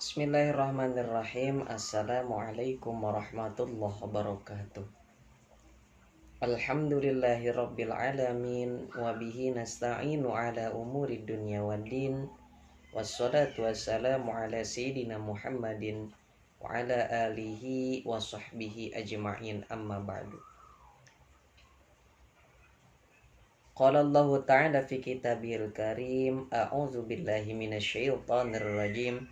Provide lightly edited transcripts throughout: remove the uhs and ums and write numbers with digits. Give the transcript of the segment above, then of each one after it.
Bismillahirrahmanirrahim. Assalamualaikum warahmatullahi wabarakatuh. Alhamdulillahi rabbil alamin wa bihi nasta'inu ala umuri dunya waddin. Wassalatu wassalamu ala sayyidina Muhammadin wa ala alihi wa sahbihi ajma'in, amma ba'du. Qala Allahu ta'ala fi kitabihil karim, a'udzu billahi minasyaitonir rajim.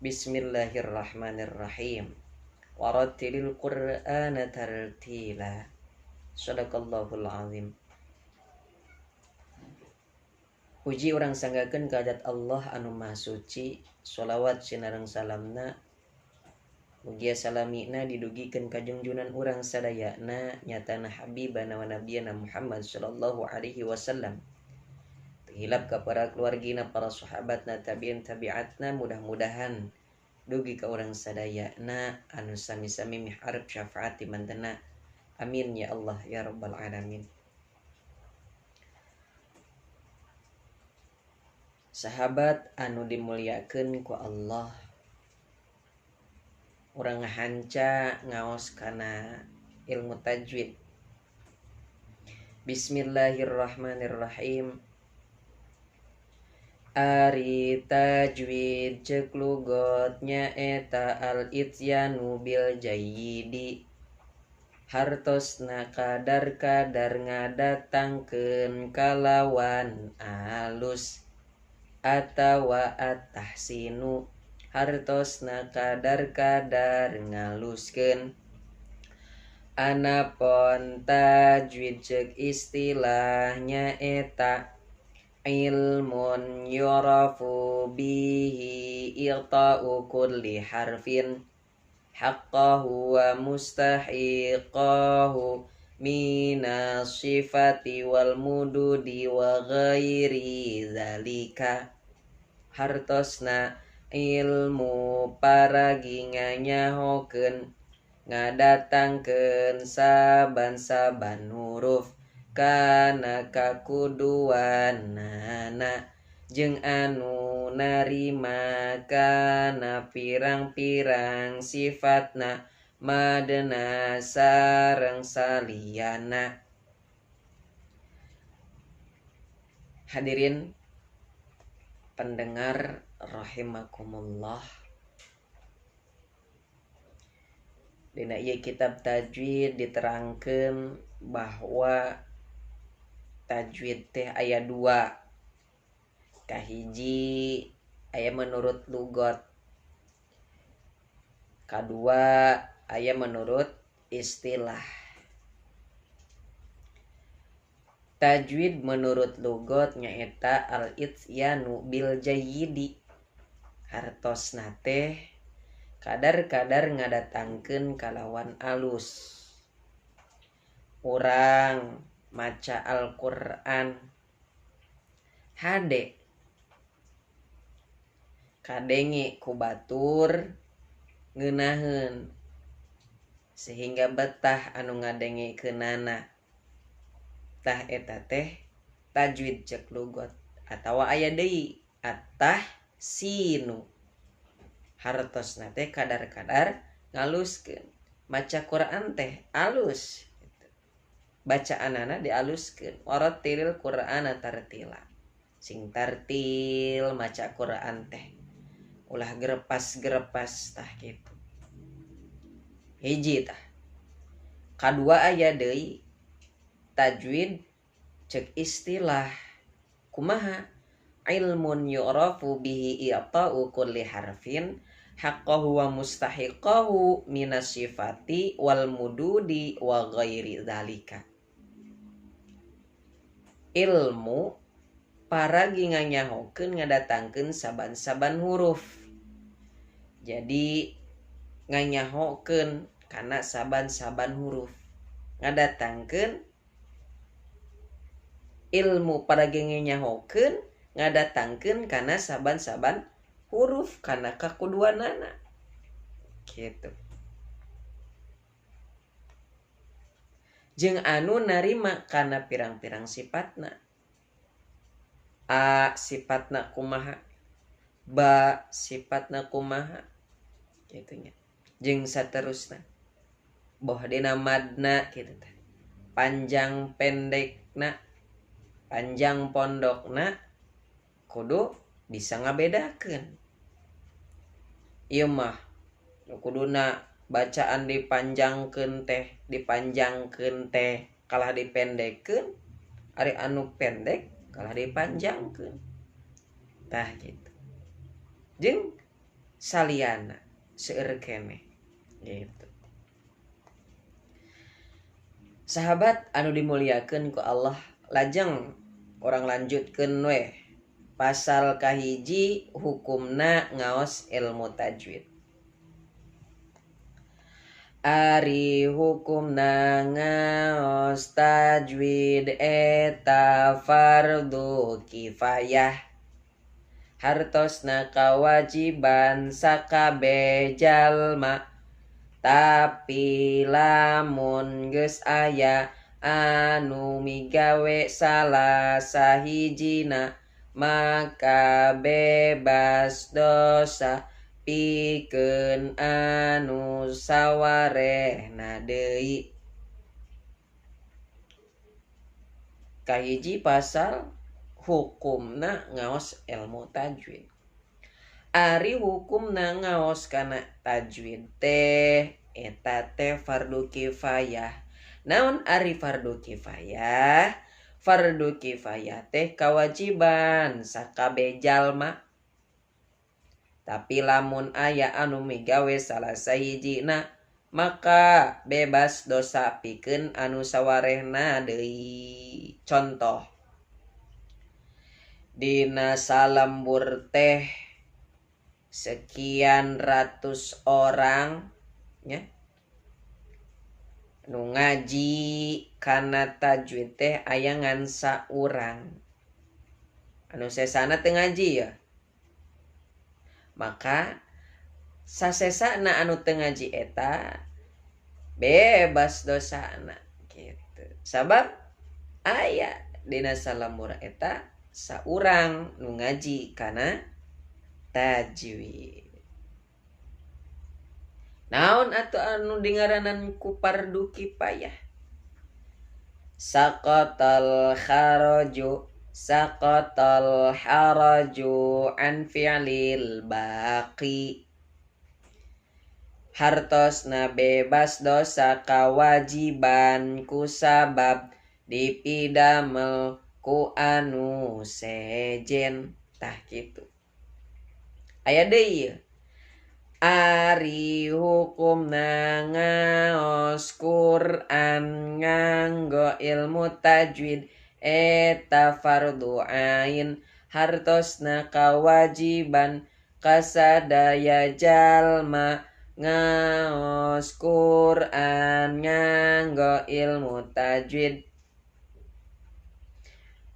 Bismillahirrahmanirrahim. Warattilil Qur'ana tartila. Shadaqallahul azim. Puji urang sanggakeun ka hadirat Allah anu Maha Suci, sholawat sinareng salamna mugia salamina didugikeun ka junjunan urang sadayana nyatana habibana wa nabiyana Muhammad sallallahu alaihi wasallam. Hilap ka para keluargina, para sahabatna, tabi'in tabi'atna, mudah-mudahan dugi ka urang sadayana anu sami-sami miharep syafaat ti mantena. Amin ya Allah ya rabbal alamin. Sahabat anu dimuliakeun ku Allah, urang ngahanca ngaos kana ilmu tajwid. Bismillahirrahmanirrahim. Ari tajwid ceuk lugot nyaeta al-ityanu bil jayyidi, hartosna kadar-kadar ngadatangkeun kalawan alus, atawa at-tahsinu hartosna kadar-kadar ngaluskeun. Anapon tajwid ceuk istilah nyaeta ilmun yurafu bihi i'ta'u kulli harfin haqqahu wa mustahiqahu minas sifati wal mududi wa ghairi zalika. Hartosna ilmu paragi nganyahokeun ngadatangkeun saban-saban huruf kana kakuduanana jeung anu narima kana pirang-pirang sifatna madena sareng saliyana. Hadirin pendengar rahimakumullah, dina ieu kitab tajwid diterangkeun bahwa tajwid teh aya dua. Kahiji aya menurut lugot, kadua aya menurut istilah. Tajwid menurut lugot nyaeta al-ityanu bil jayyidi, hartosna teh kadar-kadar ngadatangkeun kalawan alus. Urang maca Al-Qur'an hade kadenge ku batur ngeunaheun sehingga betah anu ngadengekeunana. Tah eta teh tajwid ceuk lugot. Atawa aya deui at-tahsinu, hartosna teh kadar-kadar ngaluskeun. Maca Quran teh alus, bacaanana dialuskeun. Warattilil Qur'ana tartila, sing tartil maca Quran teh, ulah gerepas-gerepas tah kitu. Hiji tah. Kadua aya deui tajwid ceuk istilah. Kumaha? Ilmun yu'rafu bihi i'ta'u kulli harfin haqqahu wa mustahiqahu minas sifati wal mududi wa ghairi dzalika. Ilmu paragi nganyahokeun ngadatangkeun saban-saban huruf. Jadi nganyahokeun kana saban-saban huruf, ngadatangkeun ilmu paragi nganyahokeun ngadatangkeun kana saban-saban huruf kana kakuduanana kitu. Jeung anu narima kana pirang-pirang sifatna. A sifatna kumaha, B ba sifatna kumaha kitu nya jeung saterusna boh dina madna kitu teh panjang pendekna panjang pondokna kudu bisa ngabedakeun. Ieu mah kuduna bacaan dipanjangkeun teh kalah dipendekkeun, ari anu pendek kalah dipanjangkeun. Tah gitu. Jeung saliana seueur keneh gitu. Sahabat anu dimuliakeun ku Allah, lajeng urang lanjutkeun weh pasal kahiji hukumna ngaos ilmu tajwid. Ari hukumna ngaos tajwid eta fardu kifayah, hartosna kawajiban sakabeh jalma, tapi lamun geus aya anu migawe salah sahijina maka bebas dosa pikeun anu sawarehna deui. Kahiji pasal hukumna ngaos ilmu tajwid. Ari hukumna ngaos kana tajwid teh eta teh fardu kifayah. Naon ari fardu kifayah? Fardu kifayah teh kawajiban sakabeh jalma. Tapi lamun aya anu migawe salah sahijina maka bebas dosa pikeun anu sawarehna deui. Contoh, dina salembur teh sekian ratus orang nya nu ngaji kana tajwid teh aya ngan saurang, anu sesana teu ngaji ya. Maka sasesana anu teu ngaji eta bebas dosana gitu. Sabab aya dina salembur eta saurang nu ngaji kana tajwid. Naon atuh anu dingaranan ku fardu kifayah? Saqatal kharaju saqatal haraju an fi'lil baqi, hartosna bebas dosa kawajiban ku sabab dipidamel ku anu sejen. Tah kitu. Aya deui ari hukumna ngaos Quran nganggo ilmu tajwid eta fardu ain, hartosna kawajiban kasadaya jalma ngaos Quran nganggo ilmu tajwid.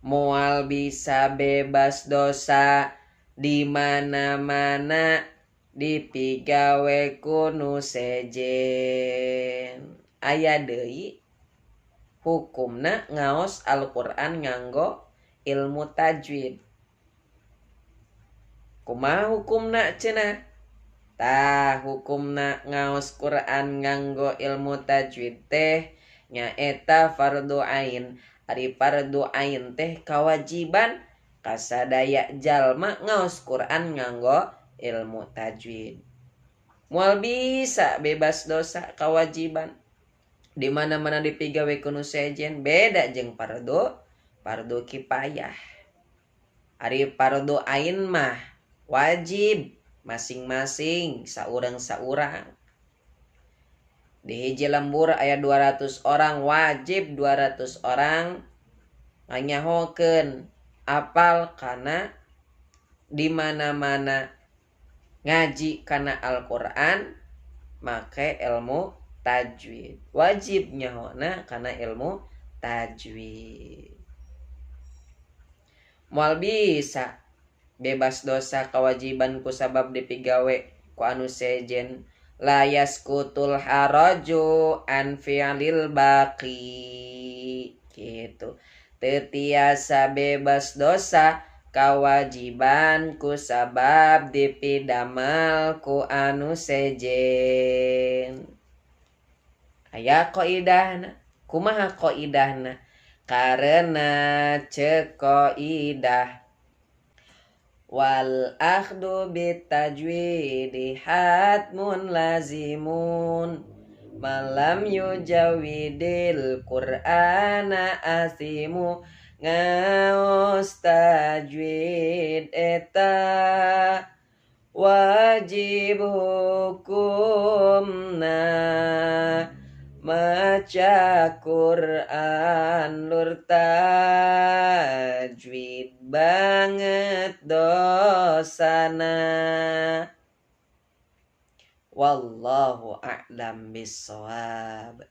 Moal bisa bebas dosa di mana-mana dipigawe ku nu sejen. Aya deui hukumna ngaos Al-Qur'an nganggo ilmu tajwid. Kumaha hukumna cenah? Tah hukumna ngaos Qur'an nganggo ilmu tajwid teh nyaeta fardu ain. Ari fardu ain teh kawajiban kasadaya jalma ngaos Qur'an nganggo ilmu tajwid. Moal bisa bebas dosa kawajiban di mana-mana dipigawe ku nu sejen, beda jeung fardu kifayah. Ari fardu ain mah wajib masing-masing saurang-saurang. Di hiji lembur aya 200 orang, wajib 200 orang nganyahokeun apal kana di mana-mana ngaji kana Al-Qur'an make ilmu tajwid. Wajib nyahona kana ilmu tajwid. Moal bisa bebas dosa kewajiban ku sabab dipigawe ku anu sejen. La yaskutul haraju an fi'lil baqi gitu. Teu tiasa bebas dosa Kawajiban ku sabab dipidamel ku anu sejen. Aya kaidahna. Kumaha kaidahna? Karena ceuk kaidah wal akhdu bitajwidi hatmun lazimun malam yujawidil qur'ana asimu. Ngaos tajwid eta wajib hukumna, maca Quran lur tajwid banget dosana. Wallahu a'lam bissawab.